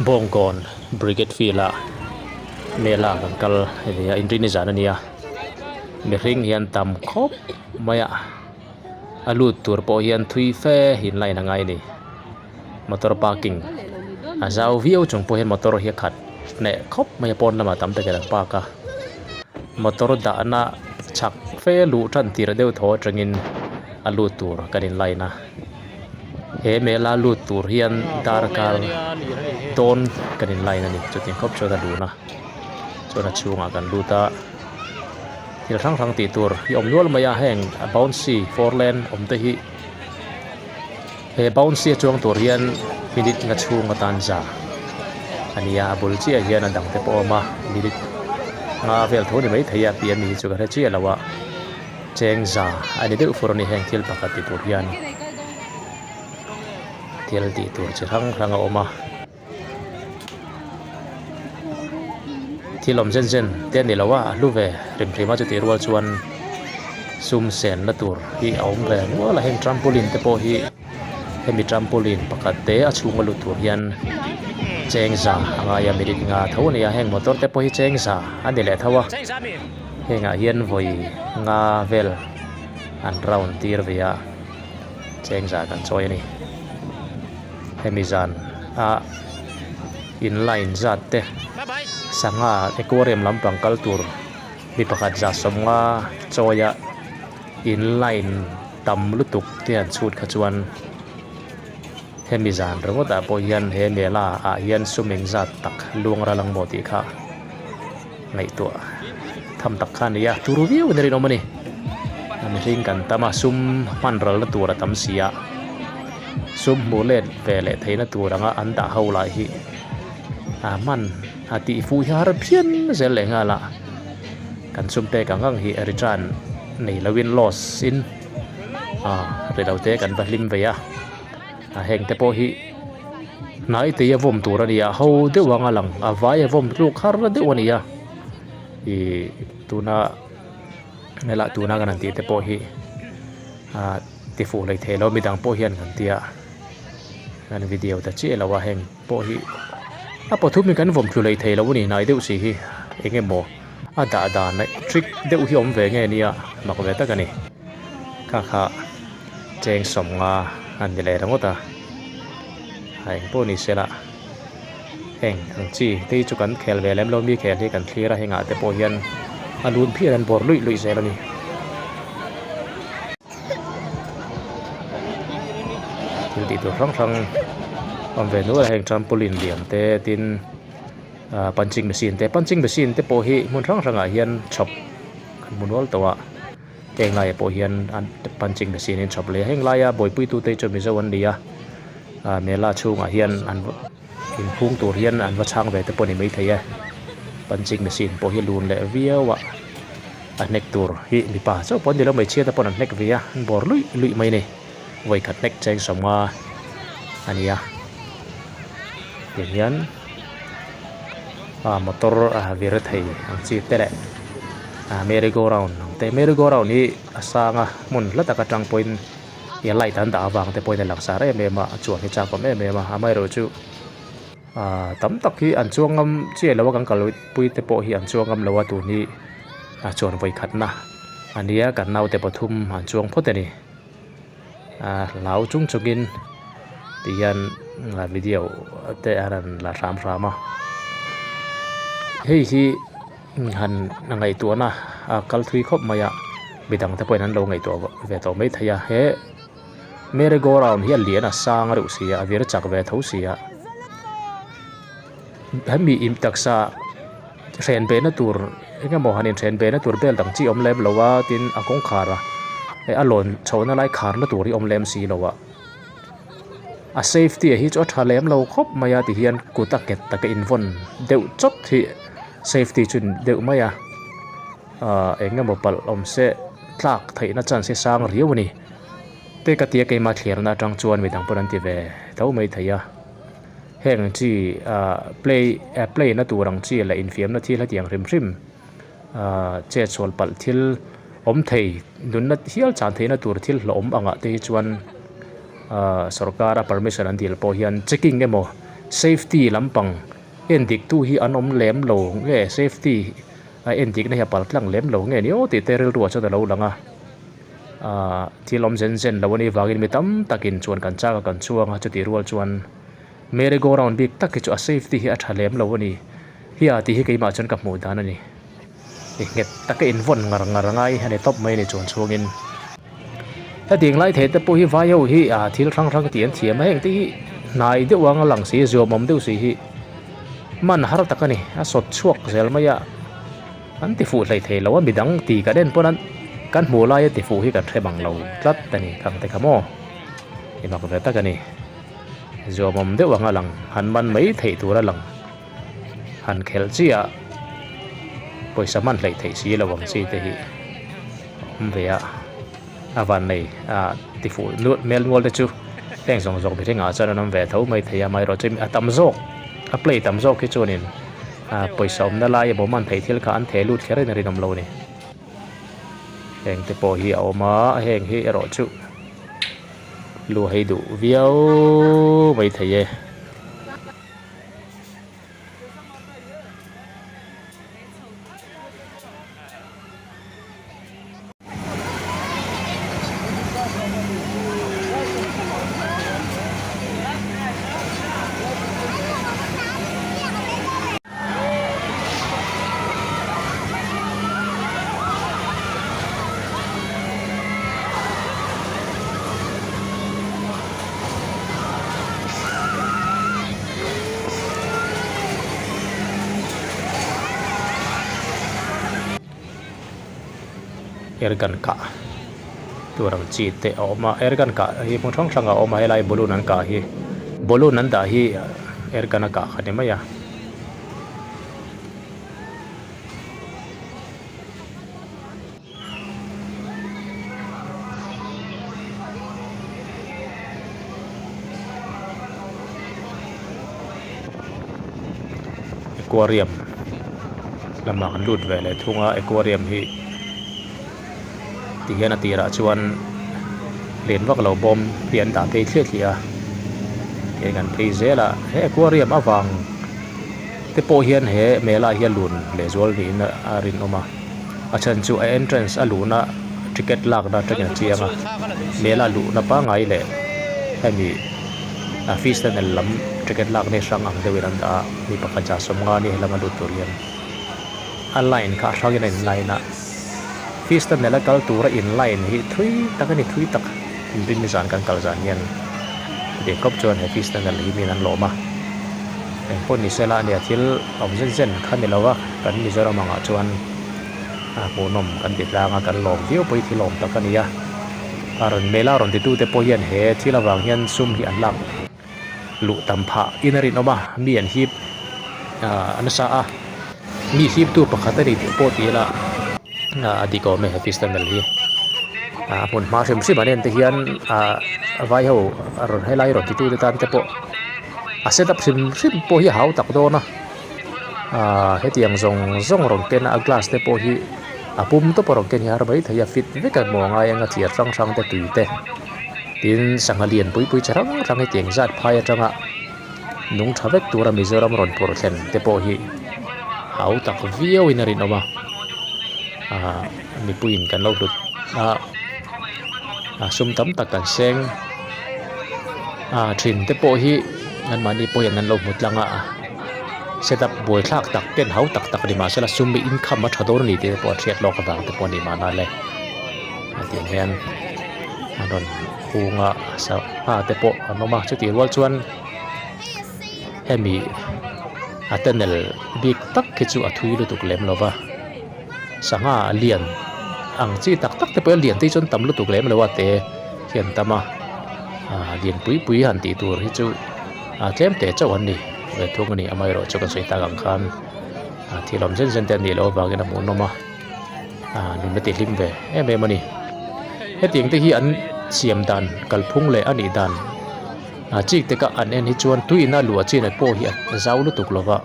Bawngkawn Brigade Field ah mela kan kal a ni a inrin zan a ni a mihring hian tam khawp mai a a lut tur pawh hian thui fe in line a ngai a ni motor parking a zau viau chung pawh hian motor hi a khat hneh khawp mai a pawn lamah tam takin an park a motor dahna chhak fe luh tan tirh deuh thaw atangin a lut tur kan in line a. He mela lut tur hian darkar dawn kan in line a ni chutiang khawp chuan a lun a chuan a chhungah kan lut a thil hrang hrang tih tur hi awm nual mai a heng a bouncy four lane awm te hi he bouncy a chuang tur hian minute nga chhung atan za a ni a a bul chiah hian a dang te pawh a awm a minute nga vel tho a ni maithei a tih a ni chu ka hre chiah lo a. Cheng za a ni deuh fur a ni heng thil pakhat ti tur hian thil tih tur chi hrang hrang a awm a thil awm zen zen te a ni lo a a hlu ve hrim hrim a chutih rual chuan sum sen na tur hi a awm ve nual a heng trampoline te pawh hi hemi trampoline pakhat te a chhung a lut tur hian cheng za a ngai a minute nga tho a ni a heng motor te pawh hi cheng za a ni leh tho a. Hengah hian vawi nga vel an round tir ve a cheng zah kan chawi a ni. Hemi zan a in line zat te sangha aquarium lampang kal tur mi pakhat zah sawmnga chawi a in line tam lutuk te an chhut kha chuan hemi zan ringawt ah pawh hian he mela ah hian sum engzat tak luang ral ang maw tih kha. Ngaihtuah tham tak kha a ni a, turu viau in a rinawm a ni. Mihring kan tam a, sum hman ralna tur a tam si a, sum hmuh let ve leh theihna tur anga an dah ho lai hi a hman a tih fuh hi a har phian zel leh nghal a, kan sum pek ang ang hi return nei loin loss in rilo te kan va hlim ve a. A heng te pawh hi hnai tei a vawm tur a ni a ho deuh ang a lang a vai a vawm tluk har deuh a ni a ih tuna helai tuna kan han tih te pawh hi ah ti fuh hlei thei lo midang pawh hian kan tia kan video ta chiah lo a heng pawh hi a pathum hi kan vawm thlu hlei thei lo a ni hnai deuh si hi eng emaw a dah dan trick deuh hi awm ve nge nia mak ve tak a ni kha kha. Cheng sawmnga a ni leh ringawt a, a eng pawh ni se lah heng ang chi te hi chu kan khel ve lem lo mi khel hi kan thlir a hengah te pawh hian a lun phian an bawr luih luih zel a ni. Thil tih tur hrang hrang awm ve nual a heng trampoline lian te tin ah punching machine te punching machine te pawh hi hmun hrang hrangah hian chhawp kan hmu nual tawh a. Heng laiah pawh hian an punching machine in chhawp leh a, heng laia buaipuitute hi chu Mizo an ni a, ah mela chhungah hian an inphung tur hian an va chhang ve te pawh a ni maithei e, punching machine pawh hi lun leh viau a, a hnek tur hi mipa chauh pawh an ni lo hmeichhia te pawh an hnek ve a, an bawr luih luih mai a ni, vawikhat hnek cheng sawmnga a ni a, tiang hian. ah motor a vir thei ang chi te leh ah merry go round ang te merry go round hi a sang a hmun hla tak atang pawhin ih light an dah avang te pawhin a langsar em em a a chuan hi chak awm em em a amaherawhchu ah tam tak hi an chuang ngam chiah lo a kan kalpui te pawh hi an chuang ngam lo a tun hi a chuan vawikhatna a nia kan naute pathum an chuang phawt a ni. Ah hlau chung chungin ti hian video te a rawn la hram hram a hei hi han ngaihtuahna a kal thui khawp mai a midang te pawhin an lo ngaihtuah ve tawh maithei a he merry go round hi a lian a sang reuh si a a vir chak ve tho si a hemi in taksa hren behna tur eng emaw han inhren behna tur bel dang chi a awm lem lo a tin a kawngkhar a eh a lawn chhohna lai kharna tur hi a awm lem si lo a a safety ah hi chu a tha lem lo khawp mai a ti hian kut a nghet taka invawn deuh chawt hi safety chu deuh mai a ah eng emaw palh awm se tlak theihna chance hi sang riau a ni te ka tia keimah thliarna atang chuan midang pawn an ti ve tho maithei a. Heng chi ah play play na tur ang chi leh infiamna thil hetiang hrim hrim ah chetsual palh thil awm thei nunna hial chan theihna tur thil hlauhawm angah te hi chuan ah sorkara permission an dil pawh hian checking emaw. safety lampang en dik tu hi an awm lem lo nge safety a en dik na hi a pal tlang lem lo nge ni aw tih te rilru ah chuan alo lang a ahh thil awm zen zen lo anih vangin mi tam takin chuan kan chak a kan chhuang a chutih rual chuan merry go round bik tak hi chu a safety hi a tha lem lo a ni hi a tih hi keimah chuan ka hmuh dan a ni. Nghet taka invawn ngar ngar ngai a ni tawp mai a ni chuan chhungin hetiang lai thei te pawh hi vai ho hi ah thil hrang hrang tih an thiam a heng te hi hnai deuh ang a lang si zuamawm deuh si hi man har tak a ni a sawt chhuak zel mai a an ti fuh hlei thei lo a midang ti kan en pawn an kan hmuh laia ti fuh hi kan hre bang lo tlat a ni khang te kha maw i mak ve tak a ni zuamawm deuh ang a lang han man mai theih tur a lang. Han khelh chiah pawisa hman hleih theih si lo ang chi te hi a awm ve a a van nei a ti fuh nual hmel nual te chu heng zawng zawng mihring ah chuan an awm ve tho mai thei a amaherawh chu a tam zawk a play tam zawk hi chuanin ah pawisa awmna lai emaw hman theih thil kha an theh lut kher in a rinawm lo a ni heng te pawh hi a awm a heng hi erawh chu lu hei duh viau mai thei e. Airgun kah tur ang chi te a awm a airgun kah hi hmun hrang hrang a awm a helai balloon an kah hi balloon an dah hi airgun a kah kha ni mai a. Aquarium lamah kan lut ve leh thung a aquarium hi ti hian a tirah chuan len vak lo bawm hi an dah phei thliah thliah a tihian kan phei zel a he aquarium avang te pawh hian he mela hian lun lehzual niin a rinawm a. A chhan chu a entrance a luhna ticket lakna atangin a chiang a mela luhna pangngai leh hemi a fees tunnel lam ticket lakna hi hrang ang deuhin an dah a mi pakhat zah sawmnga nia helama lut tur hian a line kha a hrangin a in line a fees tunnel a kal tura in line hi thui tak a ni thui tak inrinni zan kan kal zan hian chutiang khawp chuan he fees tunnel hi miin an lawm a engpawh ni sela ania thil awm zen zen kha ni lo a. Kan Mizoram angah chuan a hmuhnawm kan ti tlang a, kan lawm viau pawh hi thil awm tak a ni a. A rawn mela rawn titute pawh hian he thil avang hian sum hi an lak luh tam phah in a rinawm a, mi an hip a nasa a, mi hiptu pakhat a ni tih pawh ti ila a dik awm e he fish tunnel hi. A hmun hma hrim hrim an en te hian a vai ho a rawn helai rawn titute tan te pawh a set up hrim hrim pawh hi a hau tak dawn a. Ahh hetiang zawng zawng rawn ken a a glass te pawh hi a pum tawp a rawn ken hi a har mai thei a fit vek a maw ngai anga thliar hrang hrang te tui te tin sangha lian pui pui chi hrang hrang hetiang zat phai atanga nung tha vek tura Mizoram rawn phur thlen te pawh hi hau tak viau in a rinawm a ahh mipuiin kan lo hlut a a sum tam tak kan seng a thin te pawh hi anmahni pawh hian an lo hmu tlang a. Setup buai thlak tak pen hau tak tak a ni mahsela sum hi income a tha dawn a ni tih te pawh a hriat lawk avang te pawh a ni mahna le hetiang hian an rawn hung a sangha te pawh an awm a chutih rual chuan hemi a tunnel bik tak hi chu a thui lutuk lem lo va sangha lian ang chi tak tak te pawh hi a lian te hi chuan tam lutuk lem lo a te hi an tam a ah lian pui pui han tih tur hi chu. Ah tlem teh chauh an ni ve thung a ni amaherawh chu ka sawi tak ang khan ah thil awm zen zen te an nih loh avangin a hmuhnawm a ah nunna ti hlim ve em em a ni hetiang te hi an siam dan kalphung leh a nih dan ah chik te ka an en hi chuan tuiin a luah chin ah pawh hi a zau lutuk lo va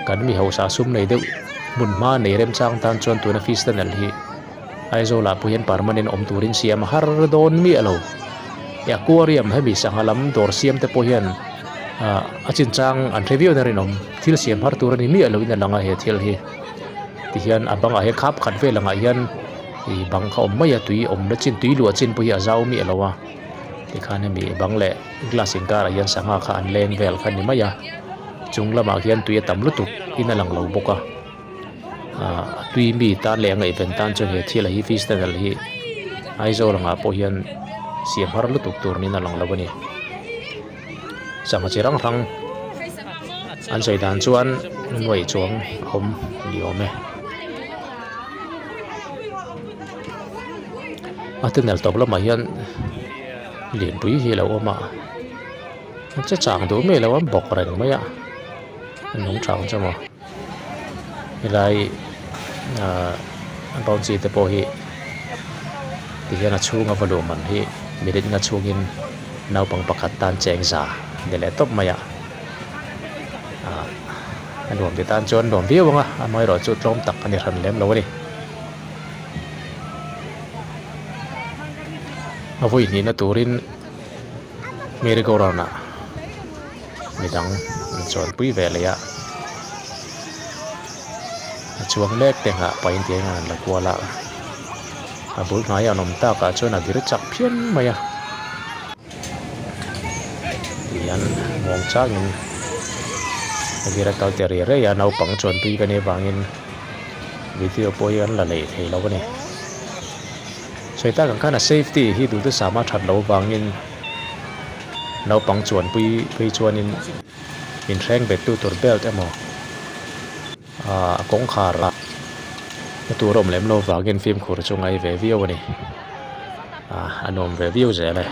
kan mi hausa sum nei deuh hmun hma nei remchang tan chuan tuna fish tunnel hi. Aizawl ah pawh hian permanent awm turin siam a har dawn miah lo. Aquarium hemi sangha lam dawr siam te pawh hian Ahh a chinchang an hre viau in a rinawm thil siam har tur a ni miah loin a lang a he thil hi tihian a bangah hian khap khat vel angah hian ih bang kha awm mai a tui awmna chin tui luah chin pawh hi a zau miah lo a tikhan hemi bang leh glass inkarah hian sangha kha an leng vel kha a ni mai a chung lamah khian tui a tam lutuk in a lang lo bawk a ahh tui mi tan leh a ngaihven tan chuan he thil a hi fish tunnel hi Aizawl angah pawh hian siam har lutuk tur niin a lang lo a ni. Sangha chi hrang hrang an sawi dan chuan nuaih chuang a awm ni awm e. A tunnel tawp lamah hian lianpui hi a lo awm a a che chang duh mai lo a bawk reng mai a a nung thang chu maw helai ahh bouncy te pawh hi tihian a chhunga va luh man hi minute nga chhungin naupang pakhat tan cheng za ni leh tawp mai a ahh a nuam ti tan chuan nuam viau ang a amaherawhchu tlawm tak a ni hran lem lo a ni. A vawi hnihna turin merry go round ah midang an chuanpui ve leh a a chuang mek te nghah pahin tiang hian an la kual a a bul hnaiah an awm takah chuan a vir chak phian mai a tihian muang changin a vir a kal ta riai riai a naupang chuanpui ka nih avangin video pawh hi an la lei thei lo a ni sawi tak ang khan a safety hi duhthusam a that loh avangin. Naupang chuanpui phei chuanin inhreng bettu tur belt emaw ahh a kawngkhar a tur a awm lem lo vangin fimkhur chu ngai ve viau a ni ahh a nuam ve viau zel e.